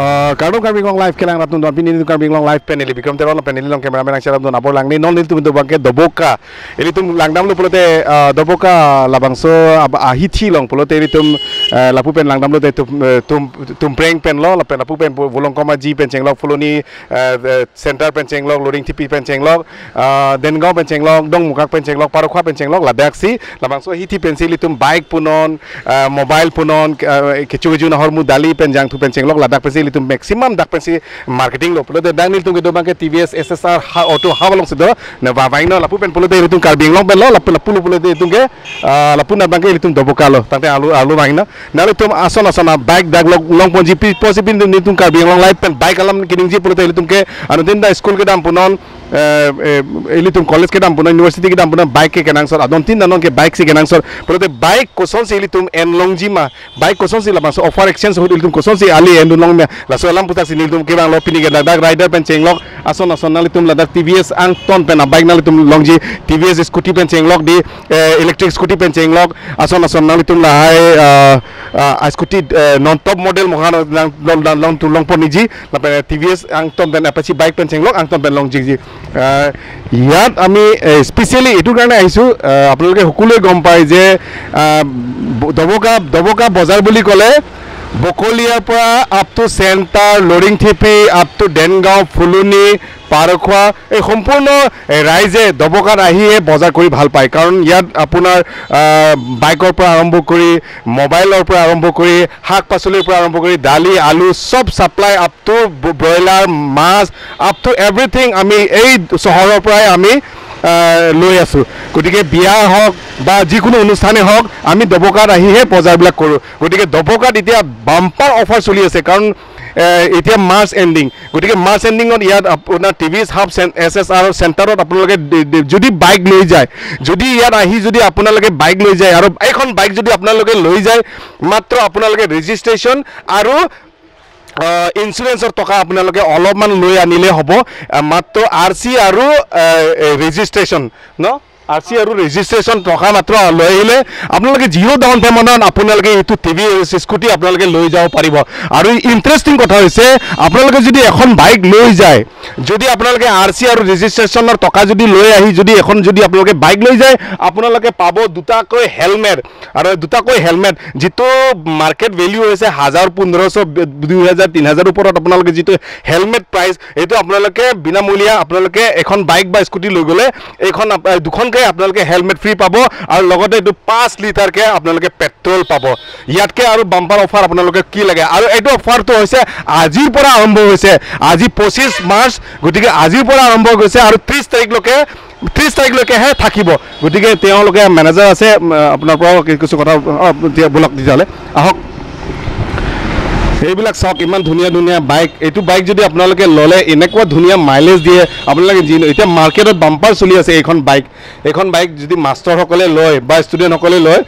Karno Karbi Anglong live kelang ratun don pini Karbi Anglong live peneli Bikram Teron peneli long cameraman ang syaram don abor langni non nil tum bangke doboka eli tum langdam lu pulote doboka labangso ahithi long pulote eli tum lapu pen langdam lu te tum tum preng pen lo lapen lapu pen volong koma ji pen chenglok fuloni center pen chenglok loading tipi pen chenglok dengaon pen chenglok dong mukak pen chenglok parokha pen chenglok ladaksi labangso hithi pen si eli tum bike punon mobile punon kichu kichu nahor mu dali pen jangthu pen chenglok ladak pen si eli tum maximum dak pen si marketing lo pulote dang nil tum ke do bangke TVS SSR auto hawalong sido na vawain no lapu pen pulote eli tum Karbi Anglong pen lo lapu lapu pulote tum ke lapu na bangke eli tum doboka lo tangte alu alu vain no nale tum ason asona bike dag long ponji pi posi pin tum tum Karbi Anglong live pen bike alam kining ji pulote eli tum ke anu tin da school ke dam punon eli tum college ke dam punon university ke dam punon bike ke kenang sor adon tin da non ke bike si kenang sor pulote bike koson si eli tum en long ji ma bike koson si la so offer exchange hut eli tum koson si ali en long me la so alam putak si nil tum ke bang lo pini ke dag rider pen chenglok ason ason nali tum ladak TVS ang ton pen bike nali tum long ji TVS scooty pen chenglok di electric scooty pen chenglok ason ason nali tum la hai scooty non top model mohan long long tu long poni ji la pen TVS ang ton pen Apache bike pen chenglok ang ton pen long ji ji ইয়াত আমি specially এইটো কাৰণে আহিছোঁ, আপোনালোকে সকলোৱে গম পায় যে দবকা দবকা বজাৰ বুলি ক'লে বকলিয়াৰ পৰা up to centre Loring Thipi up to Dengaon Phuloni Parkhowa এই সম্পূৰ্ণ ৰাইজে দবকাত আহিয়ে বজাৰ কৰি ভাল পায়। কাৰণ ইয়াত আপোনাৰ বাইকৰ পৰা আৰম্ভ কৰি মোবাইলৰ পৰা আৰম্ভ কৰি শাক পাচলিৰ পৰা আৰম্ভ কৰি দালি আলু চব ছাপ্লাই আপ টু ব্ৰইলাৰ মাছ আপ টু এভৰিথিং আমি এই চহৰৰ পৰাই আমি লৈ আছোঁ। গতিকে বিয়া হওক বা যিকোনো অনুষ্ঠানেই হওক আমি দবকাত আহিহে বজাৰবিলাক কৰোঁ। গতিকে দবকাত এতিয়া বাম্পাৰ অফাৰ চলি আছে, কাৰণ এতিয়া মাৰ্চ এণ্ডিং, গতিকে মাৰ্চ এণ্ডিঙত ইয়াত আপোনাৰ টিভিএছ হাব SSR চেণ্টাৰত আপোনালোকে যদি বাইক লৈ যায়, যদি ইয়াত আহি যদি আপোনালোকে বাইক লৈ যায় আৰু এইখন বাইক যদি আপোনালোকে লৈ যায় মাত্ৰ আপোনালোকে ৰেজিষ্ট্ৰেশ্যন আৰু ইঞ্চুৰেঞ্চৰ টকা আপোনালোকে অলপমান লৈ আনিলে হ'ব, মাত্ৰ RC আৰু ৰেজিষ্ট্ৰেশ্যন ন RC আৰু ৰেজিষ্ট্ৰেশ্যন টকা মাত্ৰ লৈ আহিলে আপোনালোকে জিৰ' ডাউন পে'মেণ্টত আপোনালোকে এইটো টিভিএছ স্কুটি আপোনালোকে লৈ যাব পাৰিব। আৰু ইণ্টাৰেষ্টিং কথা হৈছে আপোনালোকে যদি এখন বাইক লৈ যায়, যদি আপোনালোকে RC আৰু ৰেজিষ্ট্ৰেশ্যনৰ টকা যদি লৈ আহি যদি এখন যদি আপোনালোকে বাইক লৈ যায় আপোনালোকে পাব দুটাকৈ হেলমেট, আৰু দুটাকৈ হেলমেট যিটো মাৰ্কেট ভেলিউ হৈছে 1000 1500 2000 3000 ওপৰত আপোনালোকে যিটো হেলমেট প্ৰাইচ এইটো আপোনালোকে বিনামূলীয়া আপোনালোকে এখন বাইক বা স্কুটি লৈ গ'লে এইখন দুখনকৈ আপোনালোকে হেলমেট ফ্ৰী পাব আৰু লগতে এইটো 5 লিটাৰকৈ আপোনালোকে পেট্ৰল পাব। ইয়াতকৈ আৰু বাম্পাৰ অফাৰ আপোনালোকে কি লাগে। আৰু এইটো অফাৰটো হৈছে আজিৰ পৰা আৰম্ভ হৈছে, আজি 25 মাৰ্চ, গতিকে আজিৰ পৰা আৰম্ভ হৈছে আৰু 30 তাৰিখলৈকে 30 তাৰিখলৈকেহে থাকিব। গতিকে তেওঁলোকে মেনেজাৰ আছে, আপোনাৰ পৰাও কিছু কথা বলক তেতিয়াহ'লে আহক। এইবিলাক চাওক ইমান ধুনীয়া ধুনীয়া বাইক, এইটো বাইক যদি আপোনালোকে ল'লে এনেকুৱা ধুনীয়া মাইলেজ দিয়ে আপোনালোকে, যি এতিয়া মাৰ্কেটত বাম্পাৰ চলি আছে এইখন বাইক, এইখন বাইক যদি মাষ্টৰসকলে লয় বা ষ্টুডেণ্টসকলে লয়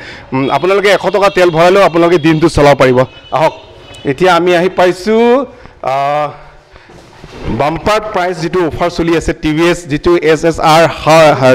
আপোনালোকে 100 টকা তেল ভৰালেও আপোনালোকে দিনটো চলাব পাৰিব। আহক এতিয়া আমি আহি পাইছোঁ বাম্পাৰ প্ৰাইচ যিটো অফাৰ চলি আছে টিভিএছ যিটো SSR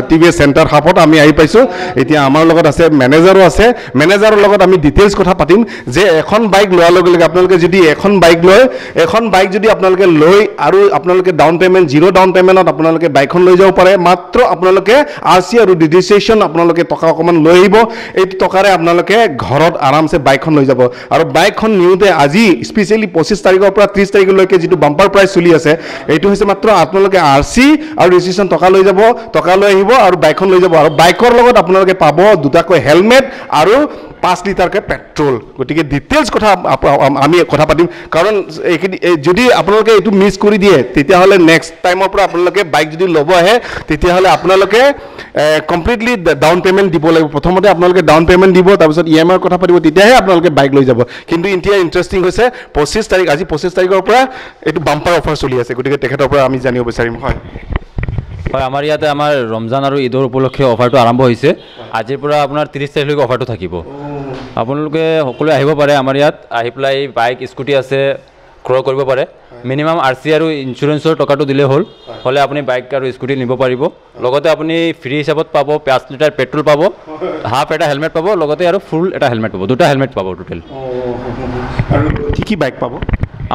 TVS centre হাবত আমি আহি পাইছোঁ। এতিয়া আমাৰ লগত আছে মেনেজাৰো আছে, মেনেজাৰৰ লগত আমি ডিটেইলছ কথা পাতিম যে এখন বাইক লোৱাৰ লগে লগে আপোনালোকে যদি এখন বাইক লয়, এখন বাইক যদি আপোনালোকে লৈ আৰু আপোনালোকে ডাউন পে'মেণ্ট জিৰ' ডাউন পে'মেণ্টত আপোনালোকে বাইকখন লৈ যাব পাৰে, মাত্ৰ আপোনালোকে RC আৰু ৰেজিষ্ট্ৰেশ্যন আপোনালোকে টকা অকণমান লৈ আহিব, এইটো টকাৰে আপোনালোকে ঘৰত আৰামছে বাইকখন লৈ যাব। আৰু বাইকখন নিওঁতে আজি স্পেচিয়েলি 25 তাৰিখৰ পৰা 30 তাৰিখলৈকে যিটো বাম্পাৰ প্ৰাইচ চলি আছে এইটো হৈছে মাত্ৰ আপোনালোকে RC আৰু ৰেজিষ্ট্ৰেশ্যন টকা লৈ যাব, টকা লৈ আহিব আৰু বাইকখন লৈ যাব আৰু বাইকৰ লগত আপোনালোকে পাব দুটাকৈ হেলমেট আৰু 5 লিটাৰকৈ পেট্ৰল। গতিকে ডিটেইলছ কথা আমি কথা পাতিম, কাৰণ এইখিনি যদি আপোনালোকে এইটো মিছ কৰি দিয়ে তেতিয়াহ'লে নেক্সট টাইমৰ পৰা আপোনালোকে বাইক যদি ল'ব আহে তেতিয়াহ'লে আপোনালোকে কমপ্লিটলি ডাউন পে'মেণ্ট দিব লাগিব। প্ৰথমতে আপোনালোকে ডাউন পে'মেণ্ট দিব, তাৰপিছত EMIৰ কথা পাতিব, তেতিয়াহে আপোনালোকে বাইক লৈ যাব। কিন্তু এতিয়া ইণ্টাৰেষ্টিং হৈছে 25 তাৰিখ, আজি 25 তাৰিখৰ পৰা এইটো বাম্পাৰ অফাৰ চলি আছে, গতিকে তেখেতৰ পৰা আমি জানিব বিচাৰিম। হয় হয়, আমাৰ ইয়াতে আমাৰ ৰমজান আৰু ঈদৰ উপলক্ষে অফাৰটো আৰম্ভ হৈছে, আজিৰ পৰা আপোনাৰ 30 তাৰিখলৈকে অফাৰটো থাকিব। আপোনালোকে সকলোৱে আহিব পাৰে আমাৰ ইয়াত, আহি পেলাই বাইক স্কুটি আছে ক্ৰয় কৰিব পাৰে। মিনিমাম RC আৰু ইঞ্চুৰেঞ্চৰ টকাটো দিলে হ'ল, হ'লে আপুনি বাইক আৰু স্কুটি নিব পাৰিব। লগতে আপুনি ফ্ৰী হিচাপত পাব 5 লিটাৰ পেট্ৰল পাব, হাফ এটা হেলমেট পাব, লগতে আৰু ফুল এটা হেলমেট পাব, দুটা হেলমেট পাব টোটেল। আৰু কি কি বাইক পাব?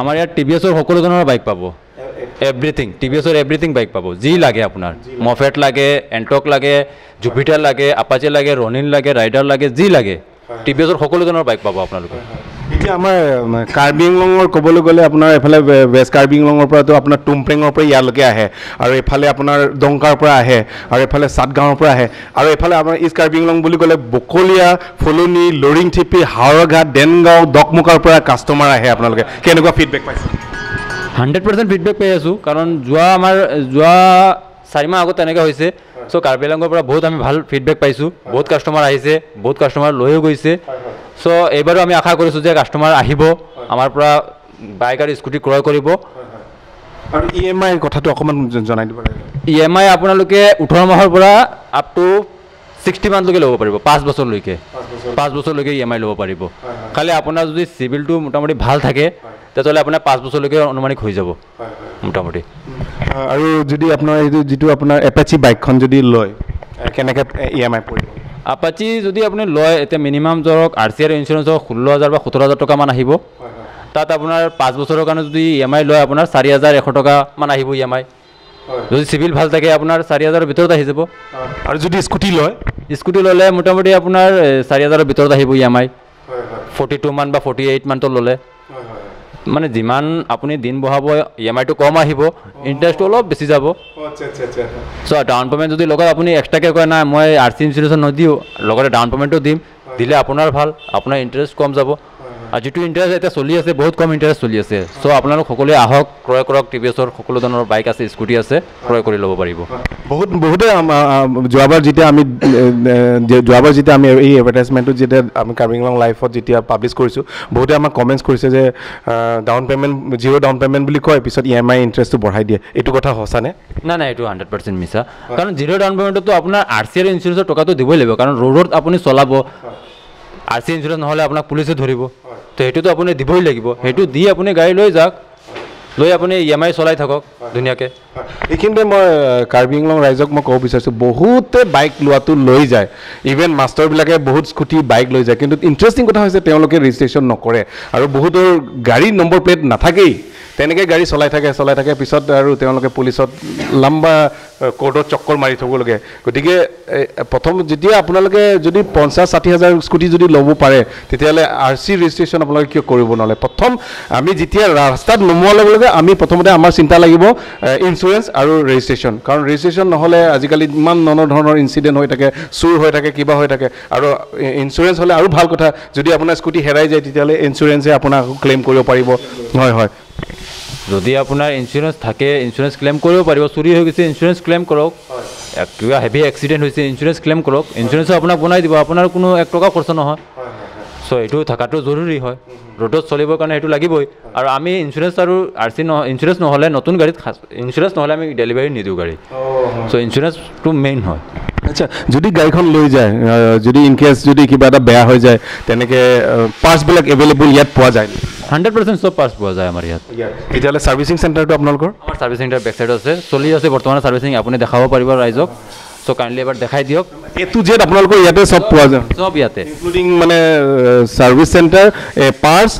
আমাৰ ইয়াত টি ভি এছৰ সকলো ধৰণৰ বাইক পাব, এভৰিথিং, টি ভি এছৰ এভৰিথিং বাইক পাব, যি লাগে আপোনাৰ। মফেট লাগে, এণ্টক লাগে, জুপিটাৰ লাগে, আপাচে লাগে, ৰনিন লাগে, ৰাইডাৰ লাগে, যি লাগে টি ভি এছৰ সকলো ধৰণৰ বাইক পাব আপোনালোকে। এতিয়া আমাৰ কাৰ্বি আংলঙৰ ক'বলৈ গ'লে আপোনাৰ এইফালে ৱেষ্ট কাৰ্বি আংলঙৰ পৰাতো আপোনাৰ টুমপ্ৰেঙৰ পৰা ইয়ালৈকে আহে, আৰু এইফালে আপোনাৰ দংকাৰ পৰা আহে, আৰু এইফালে চাটগাঁৱৰ পৰা আহে, আৰু এইফালে আপোনাৰ ইষ্ট কাৰ্বি আংলং বুলি ক'লে বকলীয়া, ফুলনি, লৰিংথিপি, হাওৰাঘাট, দেনগাঁও, দকমুকাৰ পৰা কাষ্টমাৰ আহে। আপোনালোকে কেনেকুৱা ফিডবেক পাইছে? 100% ফিডবেক পাই আছোঁ, কাৰণ যোৱা আমাৰ যোৱা 4 মাহ আগত তেনেকৈ হৈছে। চ' কাৰ্বি আংলঙৰ পৰা বহুত আমি ভাল ফিডবেক পাইছোঁ, বহুত কাষ্টমাৰ আহিছে, বহুত কাষ্টমাৰ লৈও গৈছে। চ' এইবাৰো আমি আশা কৰিছোঁ যে কাষ্টমাৰ আহিব, আমাৰ পৰা বাইক আৰু স্কুটি ক্ৰয় কৰিব। আৰু ই এম আইৰ কথাটো অকণমান জনাই দিব লাগিব। ই এম আই আপোনালোকে 18 মাহৰ পৰা আপ টু 60 মান্থলৈকে ল'ব পাৰিব, 5 বছৰলৈকে, 5 বছৰলৈকে ই এম আই ল'ব পাৰিব। খালি আপোনাৰ যদি চিভিলটো মোটামুটি ভাল থাকে তেতিয়াহ'লে আপোনাৰ 5 বছৰলৈকে অনুমানিক হৈ যাব মোটামুটি। আৰু যদি আপোনাৰ এইটো যিটো আপোনাৰ এপাচি বাইকখন যদি লয়, কেনেকৈ ই এম আই পৰিব? আপাচি যদি আপুনি লয় এতিয়া মিনিমাম ধৰক আৰ চি আৰু ইঞ্চুৰেঞ্চৰ 16,000 বা 17,000 টকামান আহিব। তাত আপোনাৰ 5 বছৰৰ কাৰণে যদি ই এম আই লয় আপোনাৰ 4,100 টকামান আহিব ই এম আই। যদি চিভিল ভাল থাকে আপোনাৰ 4,000ৰ ভিতৰত আহি যাব। আৰু যদি স্কুটি লয়? স্কুটি ল'লে মোটামুটি আপোনাৰ 4,000ৰ ভিতৰত আহিব ই এম আই, 42 মান বা 48 মানটো ল'লে। মানে যিমান আপুনি দিন বঢ়াব ই এম আইটো কম আহিব, ইণ্টাৰেষ্টটো অলপ বেছি যাব। চ' ডাউন পে'মেণ্ট যদি লগত আপুনি এক্সট্ৰাকৈ কয় নাই মই আৰ চি ইঞ্চুৰেঞ্চ নিদিওঁ, লগতে ডাউন পে'মেণ্টো দিম, দিলে আপোনাৰ ভাল, আপোনাৰ ইণ্টাৰেষ্ট কম যাব। আৰু যিটো ইণ্টাৰেষ্ট এতিয়া চলি আছে বহুত কম ইণ্টাৰেষ্ট চলি আছে। চ' আপোনালোক সকলোৱে আহক, ক্ৰয় কৰক, টি ভি এছৰ সকলো ধৰণৰ বাইক আছে, স্কুটি আছে, ক্ৰয় কৰি ল'ব পাৰিব। বহুতে যোৱাবাৰ যেতিয়া আমি এই এডভাৰটাইজমেণ্টটো যেতিয়া আমি কাৰ্বি আংলং লাইফত যেতিয়া পাব্লিছ কৰিছোঁ, বহুতে আমাক কমেণ্টছ কৰিছে যে down payment, zero down payment বুলি কয়, পিছত ই এম আই ইণ্টাৰেষ্টটো বঢ়াই দিয়ে। এইটো কথা সঁচানে? নাই নাই, এইটো 100% মিছা। কাৰণ জিৰ' ডাউন পে'মেণ্টতো আপোনাৰ আৰ চি আৰু ইঞ্চুৰেঞ্চৰ টকাটো দিবই লাগিব, কাৰণ ৰ'ডত আপুনি চলাব, আৰ চি ইঞ্চুৰেঞ্চ নহ'লে আপোনাক পুলিচে ধৰিব, তো সেইটোতো আপুনি দিবই লাগিব। সেইটো দি আপুনি গাড়ী লৈ যাওক, লৈ আপুনি ই এম আই চলাই থাকক ধুনীয়াকৈ। এইখিনিতে মই কাৰ্বি আংলং ৰাইজক মই ক'ব বিচাৰিছোঁ, বহুতে বাইক লোৱাটো লৈ যায়, ইভেন মাষ্টৰবিলাকে বহুত স্কুটি বাইক লৈ যায়, কিন্তু ইণ্টাৰেষ্টিং কথা হৈছে তেওঁলোকে ৰেজিষ্ট্ৰেশ্যন নকৰে আৰু বহুতৰ গাড়ী নম্বৰ প্লেট নাথাকেই, তেনেকৈ গাড়ী চলাই থাকে, পিছত আৰু তেওঁলোকে পুলিচত লম্বা কোৰ্টত চক্কৰ মাৰি থ'ব লাগে। গতিকে প্ৰথম যেতিয়া আপোনালোকে যদি 50-60 হাজাৰ স্কুটি যদি ল'ব পাৰে, তেতিয়াহ'লে আৰ চি ৰেজিষ্ট্ৰেশ্যন আপোনালোকে কিয় কৰিব নহ'লে? প্ৰথম আমি যেতিয়া ৰাস্তাত নমোৱাৰ লগে লগে আমি প্ৰথমতে আমাৰ চিন্তা লাগিব ইঞ্চুৰেঞ্চ আৰু ৰেজিষ্ট্ৰেশ্যন, কাৰণ ৰেজিষ্ট্ৰেশ্যন নহ'লে আজিকালি ইমান নানা ধৰণৰ ইনচিডেণ্ট হৈ থাকে, চুৰ হৈ থাকে, কিবা হৈ থাকে। আৰু ইঞ্চুৰেঞ্চ হ'লে আৰু ভাল কথা, যদি আপোনাৰ স্কুটি হেৰাই যায় তেতিয়াহ'লে ইঞ্চুৰেঞ্চে আপোনাক ক্লেইম কৰিব পাৰিব। হয় হয়, যদি আপোনাৰ ইঞ্চুৰেঞ্চ থাকে ইঞ্চুৰেঞ্চ ক্লেইম কৰিব পাৰিব। চুৰি হৈ গৈছে ইঞ্চুৰেঞ্চ ক্লেইম কৰক, কিবা হেভি এক্সিডেণ্ট হৈছে ইঞ্চুৰেঞ্চ ক্লেইম কৰক, ইঞ্চুৰেঞ্চো আপোনাক বনাই দিব, আপোনাৰ কোনো 1 টকাও খৰচ নহয়। চ' এইটো থকাটো জৰুৰী হয়, ৰ'ডত চলিবৰ কাৰণে সেইটো লাগিবই। আৰু আমি ইঞ্চুৰেঞ্চ আৰু আৰ চি ইঞ্চুৰেঞ্চ নহ'লে নতুন গাড়ীত ইঞ্চুৰেঞ্চ নহ'লে আমি ডেলিভাৰী নিদিওঁ গাড়ী। চ' ইঞ্চুৰেঞ্চটো মেইন হয়। আচ্ছা, যদি গাড়ীখন লৈ যায়, যদি ইন কেছ যদি কিবা এটা বেয়া হৈ যায়, তেনেকৈ পাৰ্টছবিলাক এভেইলেবল ইয়াত পোৱা যায়? 100% চব পাৰ্টছ পোৱা যায় আমাৰ ইয়াত। তেতিয়াহ'লে ছাৰ্ভিচিং চেণ্টাৰটো আপোনালোকৰ? আমাৰ ছাৰ্ভিচিং চেণ্টাৰ বেক চাইডত আছে, চলি আছে বৰ্তমান ছাৰ্ভিচিং, আপুনি দেখাব পাৰিব ৰাইজক। চ' কাইণ্ডলি এবাৰ দেখাই দিয়ক। এ টু জেড আপোনালোকৰ ইয়াতে চব পোৱা যায়? চব ইয়াতে, ইনক্লুডিং মানে ছাৰ্ভিচ চেণ্টাৰ, পাৰ্টছ,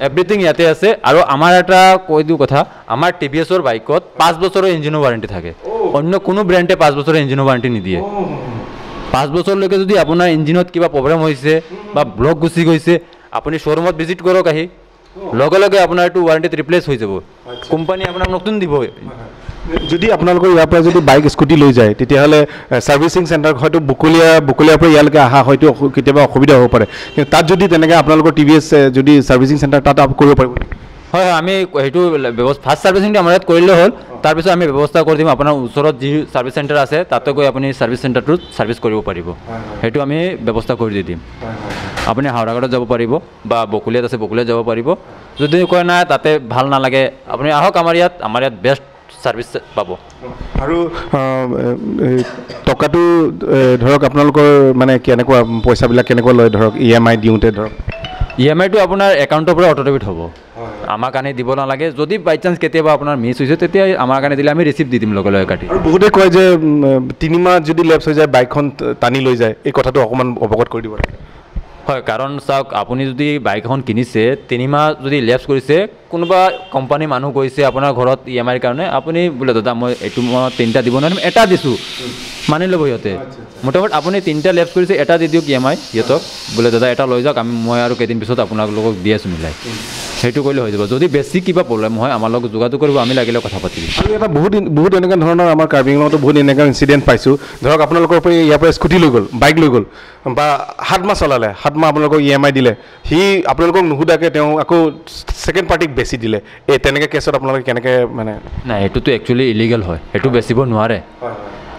এভৰিথিং ইয়াতে আছে। আৰু আমাৰ এটা কৈ দিওঁ কথা, আমাৰ টি ভি এছৰ বাইকত 5 বছৰৰ ইঞ্জিনৰ ৱাৰেণ্টি থাকে, অন্য কোনো ব্ৰেণ্ডে 5 বছৰৰ ইঞ্জিনৰ ৱাৰেণ্টি নিদিয়ে। 5 বছৰলৈকে যদি আপোনাৰ ইঞ্জিনত কিবা প্ৰব্লেম হৈছে বা ব্লক গুচি গৈছে, আপুনি শ্ব'ৰুমত ভিজিট কৰক আহি, লগে লগে আপোনাৰ এইটো ৱাৰেণ্টিত ৰিপ্লেচ হৈ যাব, কোম্পানী আপোনাক নতুন দিব। যদি আপোনালোকৰ ইয়াৰ পৰা যদি বাইক স্কুটি লৈ যায়, তেতিয়াহ'লে ছাৰ্ভিচিং চেণ্টাৰ হয়তো বকলীয়াৰ পৰা ইয়ালৈকে অহা হয়তো কেতিয়াবা অসুবিধা হ'ব পাৰে, কিন্তু তাত যদি তেনেকৈ আপোনালোকৰ টি ভি এছ যদি ছাৰ্ভিচিং চেণ্টাৰ তাত কৰিব পাৰিব? হয় হয়, আমি সেইটো ব্যৱস্থা ফাৰ্ষ্ট ছাৰ্ভিচিংটো আমাৰ ইয়াত কৰিলে হ'ল, তাৰপিছত আমি ব্যৱস্থা কৰি দিম। আপোনাৰ ওচৰত যি ছাৰ্ভিচ চেণ্টাৰ আছে তাতে গৈ আপুনি ছাৰ্ভিচ চেণ্টাৰটোত ছাৰ্ভিচ কৰিব পাৰিব, সেইটো আমি ব্যৱস্থা কৰি দি দিম। আপুনি হাওৰাঘাটত যাব পাৰিব বা বকুলিয়াত আছে বকুলিয়াত যাব পাৰিব। যদি কয় নাই তাতে ভাল নালাগে, আপুনি আহক আমাৰ ইয়াত, আমাৰ ইয়াত বেষ্ট ছাৰ্ভিচ পাব। আৰু টকাটো ধৰক আপোনালোকৰ মানে কেনেকুৱা পইচাবিলাক কেনেকুৱা লয় ধৰক ই এম আই দিওঁতে? ধৰক ই এম আইটো আপোনাৰ একাউণ্টৰ পৰা অট' ডেবিট হ'ব, আমাৰ কাৰণে দিব নালাগে। যদি বাই চান্স কেতিয়াবা আপোনাৰ মিছ হৈছে তেতিয়া আমাৰ কাৰণে দিলে আমি ৰিচিপ্ট দি দিম লগে লগে কাটি। আৰু বহুতে কয় যে 3 মাহ যদি লেপছ হৈ যায় বাইকখন টানি লৈ যায়, এই কথাটো অকণমান অৱগত কৰি দিব লাগে। হয়, কাৰণ চাওক আপুনি যদি বাইক এখন কিনিছে, 3 মাহ যদি লেপছ কৰিছে, কোনোবা কোম্পানীৰ মানুহ গৈছে আপোনাৰ ঘৰত ই এম আইৰ কাৰণে, আপুনি বোলে দাদা মই এইটো মই 3টা দিব নোৱাৰিম, এটা দিছোঁ, মানি ল'ব সিহঁতে। মোটামুটি আপুনি 3টা লেপছ কৰিছে, এটা দি দিয়ক ই এম আই সিহঁতক, বোলে দাদা এটা লৈ যাওক, আমি মই আৰু কেইদিন পিছত আপোনালোকক দি আছোঁ মিলাই, সেইটো কৰিলে হৈ যাব। যদি বেছি কিবা প্ৰব্লেম হয় আমাৰ লগত যোগাযোগ কৰিব, আমি লাগিলে কথা পাতি দিম। আৰু এটা বহুত এনেকুৱা ধৰণৰ আমাৰ কাৰ্বি আংলঙতো বহুত এনেকুৱা ইনচিডেণ্ট পাইছোঁ। ধৰক আপোনালোকৰ পৰা ইয়াৰ পৰা স্কুটি লৈ গ'ল, বাইক লৈ গ'ল, বা 7 মাহ চলালে, 7 মাহ আপোনালোকক ই এম আই দিলে, সি আপোনালোকক নুসুধাকৈ তেওঁ আকৌ ছেকেণ্ড পাৰ্টিক বেচি দিলে, এই তেনেকৈ কেছত আপোনালোকে কেনেকৈ মানে? নাই, সেইটোতো একচুৱেলি ইলিগেল হয়, সেইটো বেচিব নোৱাৰে।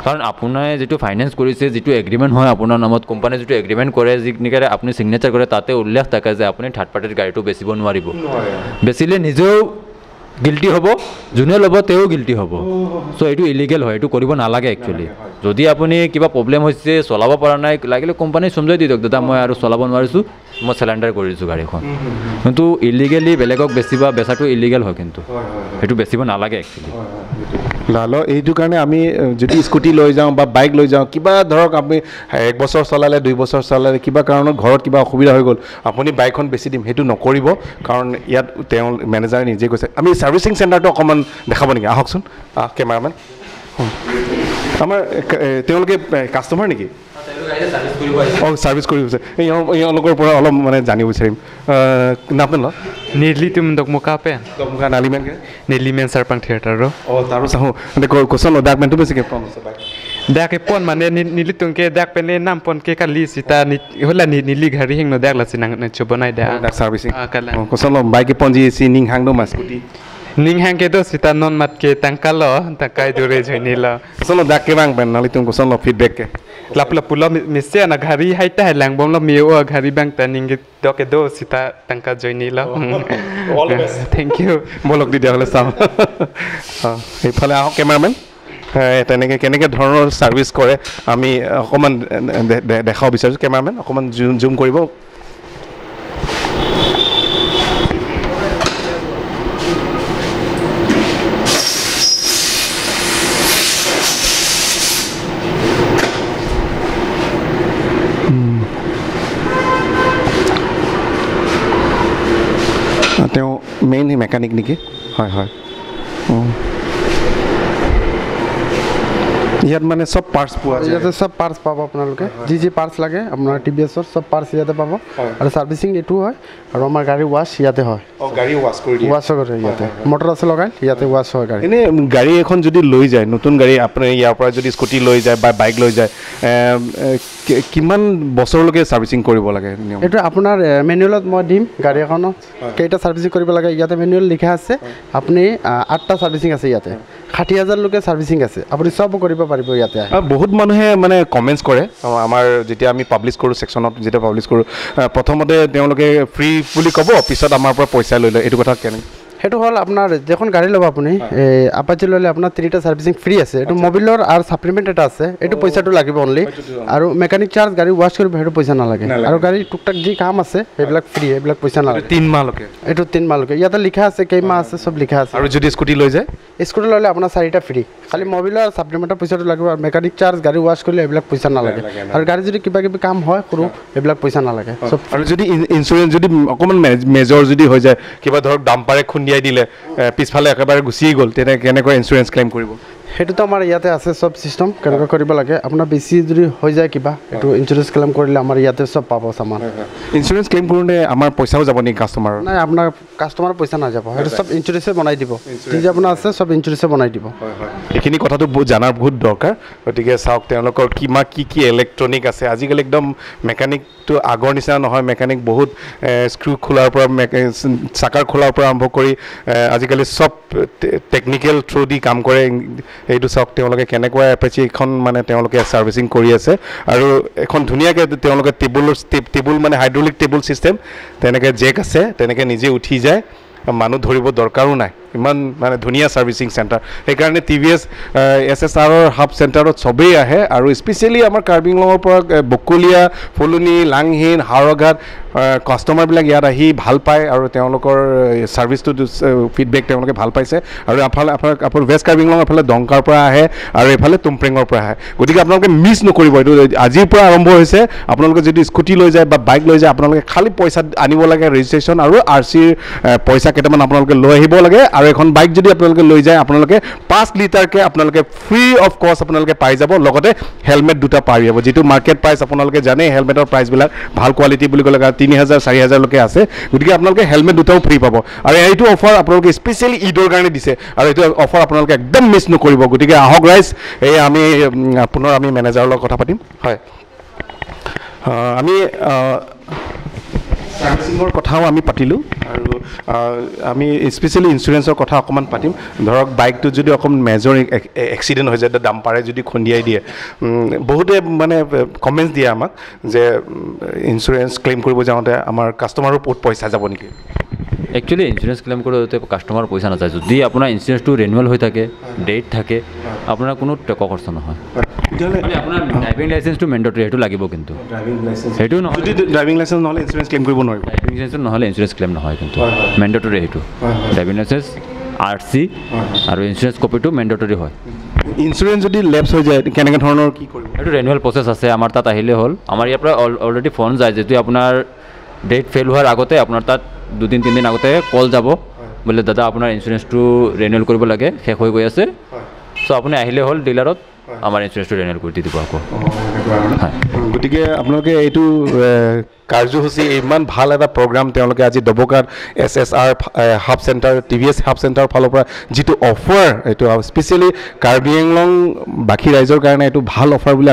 কাৰণ আপোনাৰ যিটো ফাইনেন্স কৰিছে, যিটো এগ্ৰিমেণ্ট হয় আপোনাৰ নামত, কোম্পানীয়ে যিটো এগ্ৰিমেণ্ট কৰে, যিনেকৈ আপুনি ছিগনেচাৰ কৰে, তাতে উল্লেখ থাকে যে আপুনি থাৰ্ড পাৰ্টিৰ গাড়ীটো বেচিব নোৱাৰিব। বেচিলে নিজেও গিল্টি হ'ব, যোনে ল'ব তেওঁ গিল্টি হ'ব। চ' এইটো ইলিগেল হয়, এইটো কৰিব নালাগে একচুৱেলি। যদি আপুনি কিবা প্ৰব্লেম হৈছে, চলাব পৰা নাই, লাগিলে কোম্পানীক চমজাই দি দিয়ক, দাদা মই আৰু চলাব নোৱাৰিছোঁ, মই চেলেণ্ডাৰ কৰি দিছোঁ গাড়ীখন। কিন্তু ইলিগেলি বেলেগক বেচিবা, বেচাটো ইলিগেল হয়, কিন্তু সেইটো বেচিব নালাগে একচুৱেলি। লাল, এইটো কাৰণে আমি যদি স্কুটি লৈ যাওঁ বা বাইক লৈ যাওঁ, কিবা ধৰক আমি 1 বছৰ চলালে, 2 বছৰ চলালে, কিবা কাৰণত ঘৰত কিবা অসুবিধা হৈ গ'ল, আপুনি বাইকখন বেচি দিম, সেইটো নকৰিব। কাৰণ ইয়াত তেওঁ মেনেজাৰে নিজে কৈছে। আমি ছাৰ্ভিচিং চেণ্টাৰটো অকণমান দেখাব নেকি? আহকচোন কেমেৰামেন। আমাৰ তেওঁলোকে কাষ্টমাৰ নেকি? অঁ, ছাৰ্ভিচ কৰিব বিচাৰে। এওঁলোকৰ পৰা অলপ মানে জানিব বিচাৰিম। নাম ল? Nili tum dokmuka pen. Dokmuka nalimen ke? Nilimen sarpang theater ro. Oh, taru sahu. Ande koson lo dak men tu besi ke pon se bike. Dak ke pon mane nili tung ke dak pen ne nam pon ke ka li sita ni hola ni nili ghari hing no dak la sinang ne chobonai da. Dak servicing. Kala. Koson lo bike ke pon ji si ning hang do mas scooty. Ning hang ke do sita non mat ke tangkalo tangkai dure joini lo. Koson lo dak ke bang pen nali tung koson lo feedback ke. Lap lap pulo mise na ghari haita hai lang bom lo mi o ghari bang ta ning do ke do sita tangka joini lo. All the best. Thank you. বলক তেতিয়াহ'লে চাওঁ। এইফালে আহক cameraman. তেনেকৈ কেনেকৈ ধৰণৰ service কৰে আমি অকণমান দেখাব বিচাৰিছোঁ। কেমেৰামেন অকণমান জুম কৰিব। তেওঁ মেইন মেকানিক নেকি? হয় হয়। ইয়াত মানে চব পাৰ্টছ পোৱা যায়। ইয়াতে চব পাৰ্টছ পাব আপোনালোকে, যি যি পাৰ্টছ লাগে আপোনাৰ টি ভি এছৰ চব পাৰ্টছ ইয়াতে পাব। আৰু ছাৰ্ভিচিং এইটো হয়, আৰু আমাৰ গাড়ী ৱাছ ইয়াতে হয়। অঁ, গাড়ী ৱাছ কৰি দিয়ে? ৱাছ কৰে ইয়াতে, মটৰ আছে লগাই ইয়াতে ৱাছ হয় গাড়ী। এনেই গাড়ী এখন যদি লৈ যায়, নতুন গাড়ী আপুনি ইয়াৰ পৰা যদি স্কুটি লৈ যায় বা বাইক লৈ যায়, কিমান বছৰলৈকে ছাৰ্ভিচিং কৰিব লাগে নিয়ম? এইটো আপোনাৰ মেনুৱেলত মই দিম, গাড়ী এখনত কেইটা ছাৰ্ভিচিং কৰিব লাগে ইয়াতে মেনুৱেল লিখা আছে। আপুনি 8টা ছাৰ্ভিচিং আছে ইয়াতে, 60,000লৈকে ছাৰ্ভিচিং আছে, আপুনি চব কৰিব পাৰিব ইয়াতে। বহুত মানুহে মানে কমেণ্টছ কৰে আমাৰ যেতিয়া আমি পাব্লিছ কৰোঁ, ছেকশ্যনত যেতিয়া পাব্লিছ কৰোঁ, প্ৰথমতে তেওঁলোকে ফ্ৰী বুলি ক'ব, পিছত আমাৰ পৰা পইচা লৈ লয়। এইটো কথা কেনেকৈ? সেইটো হ'ল আপোনাৰ যিখন গাড়ী ল'ব আপুনি, এই আপাচি ল'লে আপোনাৰ 3টা ছাৰ্ভিচিং ফ্ৰী আছে। এইটো মবিলৰ আৰু ছাপ্লিমেণ্ট এটা আছে, এইটো পইচাটো লাগিব অনলি। আৰু মেকানিক চাৰ্জ, গাড়ী ৱাছ কৰিব সেইটো পইচা নালাগে। আৰু গাড়ী টুকটাক যি কাম আছে সেইবিলাক ফ্ৰী, সেইবিলাক পইচা নালাগে। 3 মাহলৈকে? এইটো 3 মাহলৈকে ইয়াতে লিখা আছে, কেইমাহ আছে চব লিখা আছে। আৰু যদি স্কুটি লৈ যায়? স্কুটি ল'লে আপোনাৰ 4টা ফ্ৰী, খালি মবিলৰ আৰু ছাপ্লিমেণ্টৰ পইচাটো লাগিব। আৰু মেকানিক চাৰ্জ, গাড়ী ৱাছ কৰিলে এইবিলাক পইচা নালাগে। আৰু গাড়ী যদি কিবা কিবি কাম হয় সৰু, সেইবিলাক পইচা নালাগে চব। আৰু যদি ইঞ্চুৰেঞ্চ যদি অকণমান মেজৰ যদি হৈ যায়, কিবা ধৰক ডাম্পাৰে খুন্দিয়াই দিলে, পিছফালে একেবাৰে গুচিয়ে গ'ল, তেনে কেনেকৈ ইঞ্চুৰেঞ্চ ক্লেইম কৰিব? সেইটোতো আমাৰ ইয়াতে আছে চব চিষ্টেম, কেনেকৈ কৰিব লাগে। আপোনাৰ বেছি যদি হৈ যায় কিবা, এইটো ইঞ্চুৰেঞ্চ ক্লেইম কৰিলে আমাৰ ইয়াতে চব পাব চামান। ইঞ্চুৰেঞ্চ ক্লেইম কৰোঁতে আমাৰ পইচাও যাব নেকি কাষ্টমাৰৰ? নাই, আপোনাৰ কাষ্টমাৰৰ পইচা নাযাব, সেইটো চব ইঞ্চুৰেঞ্চে বনাই দিব। যি যি আপোনাৰ আছে চব ইঞ্চুৰেঞ্চে বনাই দিব। এইখিনি কথাটো বহুত জনাৰ বহুত দৰকাৰ। গতিকে চাওক তেওঁলোকৰ কিমান কি কি ইলেক্ট্ৰনিক আছে। আজিকালি একদম মেকানিকটো আগৰ নিচিনা নহয়, মেকানিক বহুত স্ক্ৰু খোলাৰ পৰা, চাকাৰ খোলাৰ পৰা আৰম্ভ কৰি আজিকালি চব টেকনিকেল থ্ৰু দি কাম কৰে। এইটো চাওক তেওঁলোকে কেনেকুৱা এপাচি এখন মানে তেওঁলোকে ছাৰ্ভিচিং কৰি আছে। আৰু এখন ধুনীয়াকৈ তেওঁলোকে টেবুল মানে হাইড্ৰলিক টেবুল ছিষ্টেম, তেনেকৈ জেক আছে, তেনেকৈ নিজে উঠি যায়, মানুহ ধৰিব দৰকাৰো নাই। ইমান মানে ধুনীয়া ছাৰ্ভিচিং চেণ্টাৰ। সেইকাৰণে T V S S S আৰৰ হাব চেণ্টাৰত চবেই আহে আৰু স্পেচিয়েলি আমাৰ কাৰ্বি আংলঙৰ পৰা বকলীয়া, ফুলনি, লাংহিন, হাওৰাঘাট কাষ্টমাৰবিলাক ইয়াত আহি ভাল পায় আৰু তেওঁলোকৰ ছাৰ্ভিচটো ফিডবেক তেওঁলোকে ভাল পাইছে। আৰু এফালে আপোনাৰ ৱেষ্ট কাৰ্বি আংলঙৰ ফালে দংকাৰ পৰা আহে আৰু এইফালে তুমপ্ৰেঙৰ পৰা আহে। গতিকে আপোনালোকে মিছ নকৰিব, এইটো আজিৰ পৰা আৰম্ভ হৈছে। আপোনালোকে যদি স্কুটি লৈ যায় বা বাইক লৈ যায়, আপোনালোকে খালী পইচা আনিব লাগে, ৰেজিষ্ট্ৰেশ্যন আৰু আৰ চিৰ পইচা কেইটামান আপোনালোকে লৈ আহিব লাগে। আৰু এখন বাইক যদি আপোনালোকে লৈ যায়, আপোনালোকে 5 লিটাৰকৈ আপোনালোকে ফ্ৰী অফ কষ্ট আপোনালোকে পাই যাব, লগতে হেলমেট দুটা পাই যাব, যিটো মাৰ্কেট প্ৰাইচ আপোনালোকে জানে হেলমেটৰ প্ৰাইচবিলাক ভাল কোৱালিটি বুলি ক'লে 3000 4000লৈকে আছে। গতিকে আপোনালোকে হেলমেট দুটাও ফ্ৰী পাব। আৰু এইটো অফাৰ আপোনালোকে স্পেচিয়েলি ঈদৰ কাৰণে দিছে আৰু এইটো অফাৰ আপোনালোকে একদম মিছ নকৰিব। গতিকে আহক ৰাইজ, এই আমি পুনৰ আমি মেনেজাৰৰ লগত কথা পাতিম। হয়, আমি ছাৰ্ভিচিঙৰ কথাও আমি পাতিলোঁ আৰু আমি স্পেচিয়েলি ইঞ্চুৰেঞ্চৰ কথা অকণমান পাতিম। ধৰক বাইকটোত যদি অকণমান মেজৰ এক্সিডেণ্ট হৈ যায়, ডাম্পাৰে যদি খুন্দিয়াই দিয়ে, বহুতে মানে কমেণ্টছ দিয়ে আমাক যে ইঞ্চুৰেঞ্চ ক্লেইম কৰিব যাওঁতে আমাৰ কাষ্টমাৰো বহুত পইচা যাব নেকি। একচুৱেলি ইঞ্চুৰেঞ্চ ক্লেইম কৰোঁতে কাষ্টমাৰ পইচা নাযায়। যদি আপোনাৰ ইঞ্চুৰেঞ্চটো ৰিনিউৱেল হৈ থাকে, ডেট থাকে, আপোনাৰ কোনো টকা খৰচ নহয়। আপোনাৰ ড্ৰাইভিং লাইচেঞ্চটো মেণ্ডেটৰী, সেইটো লাগিব। কিন্তু সেইটো নহয়, যদি ড্ৰাইভিং লাইচেঞ্চ নহ'লে ইঞ্চুৰেঞ্চ ক্লেইম কৰিব নোৱাৰিব। ড্ৰাইভিং লাইচেঞ্চ নহ'লে ইঞ্চুৰেঞ্চ ক্লেইম নহয়, কিন্তু মেণ্ডেটৰী সেইটো ড্ৰাইভিং লাইচেঞ্চ, আৰ চি আৰু ইঞ্চুৰেঞ্চ কপিটো মেণ্ডেটৰী হয়। ইঞ্চুৰেঞ্চ যদি লেপছ হৈ যায় কেনেকৈ ধৰণৰ কি কৰিব? সেইটো ৰিনিউৱেল প্ৰচেছ আছে, আমাৰ তাত আহিলে হ'ল। আমাৰ ইয়াৰ পৰা অলৰেডি ফোন যায়, যিটো আপোনাৰ ডেট ফেইল হোৱাৰ আগতে আপোনাৰ তাত 2-3 দিন আগতে কল যাব, বোলে দাদা আপোনাৰ ইঞ্চুৰেঞ্চটো ৰিনিউৱেল কৰিব লাগে, শেষ হৈ গৈ আছে, চ' আপুনি আহিলে হ'ল ডিলাৰত, আমাৰ ইঞ্চুৰেঞ্চটো ৰিনিউৱেল কৰি দি দিব আকৌ। গতিকে আপোনালোকে এইটো কাৰ্যসূচী, ইমান ভাল এটা প্ৰগ্ৰাম তেওঁলোকে আজি ডবকাত S S R hub centre, T V S hub চেণ্টাৰৰ ফালৰ পৰা যিটো অফাৰ, এইটো স্পেচিয়েলি কাৰ্বি আংলং বাকী ৰাইজৰ কাৰণে এইটো ভাল অফাৰ বুলি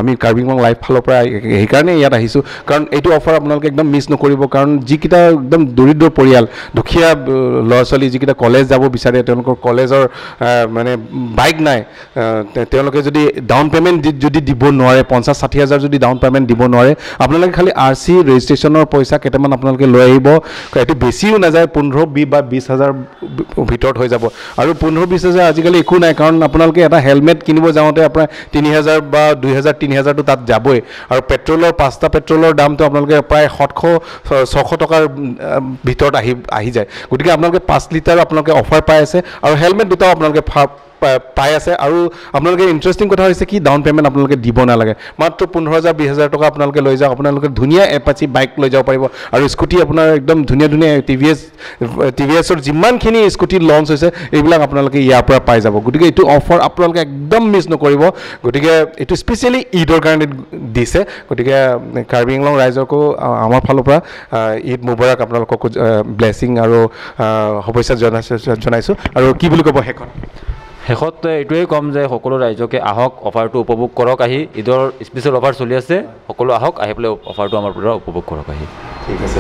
আমি কাৰ্বি আংলং লাইভ ফালৰ পৰা সেইকাৰণে ইয়াত আহিছোঁ। কাৰণ এইটো অফাৰ আপোনালোকে একদম মিছ নকৰিব। কাৰণ যিকেইটা একদম দৰিদ্ৰ পৰিয়াল, দুখীয়া ল'ৰা ছোৱালী যিকেইটা কলেজ যাব বিচাৰে, তেওঁলোকৰ কলেজৰ মানে বাইক নাই, তেওঁলোকে যদি ডাউন পে'মেণ্ট যদি দিব নোৱাৰে, 50-60 হাজাৰ যদি ডাউন পে'মেণ্ট দিব নোৱাৰে, আপোনালোকে খালি আৰ চি ৰেজিষ্ট্ৰেশ্যনৰ পইচা কেইটামান আপোনালোকে লৈ আহিব। এইটো বেছিও নাযায়, 15 বা 20 হাজাৰ ভিতৰত হৈ যাব। আৰু 15-20 হাজাৰ আজিকালি একো নাই, কাৰণ আপোনালোকে এটা হেলমেট কিনিব যাওঁতে আপোনাৰ 3000 বা 2000 3000টো তাত যাবই। আৰু পেট্ৰলৰ 5টা পেট্ৰলৰ দামটো আপোনালোকে প্ৰায় 700-600 টকাৰ ভিতৰত আহি যায়। গতিকে আপোনালোকে 5 লিটাৰ আপোনালোকে অফাৰ পাই আছে আৰু হেলমেট দুটাও আপোনালোকে পাই আছে। আৰু আপোনালোকে ইণ্টাৰেষ্টিং কথা হৈছে কি, ডাউন পে'মেণ্ট আপোনালোকে দিব নালাগে, মাত্ৰ 15,000 20,000 টকা আপোনালোকে লৈ যাওক, আপোনালোকে ধুনীয়া এপাচি বাইক লৈ যাব পাৰিব। আৰু স্কুটি আপোনাৰ একদম ধুনীয়া ধুনীয়া টি ভি এছৰ যিমানখিনি স্কুটি লঞ্চ হৈছে, এইবিলাক আপোনালোকে ইয়াৰ পৰা পাই যাব। গতিকে এইটো অফাৰ আপোনালোকে একদম মিছ নকৰিব। গতিকে এইটো স্পেচিয়েলি ঈদৰ কাৰণে দিছে। গতিকে কাৰ্বি আংলং ৰাইজকো আমাৰ ফালৰ পৰা ঈদ মুবাৰক, আপোনালোককো ব্লেছিং আৰু শুভেচ্ছা জনাইছোঁ। আৰু কি বুলি ক'ব শেষত? শেষত এইটোৱেই ক'ম যে সকলো ৰাইজকে আহক, অফাৰটো উপভোগ কৰক আহি। ঈদৰ স্পেচিয়েল অফাৰ চলি আছে, সকলো আহক, আহি পেলাই অফাৰটো আমাৰ পৰা উপভোগ কৰক আহি। ঠিক আছে।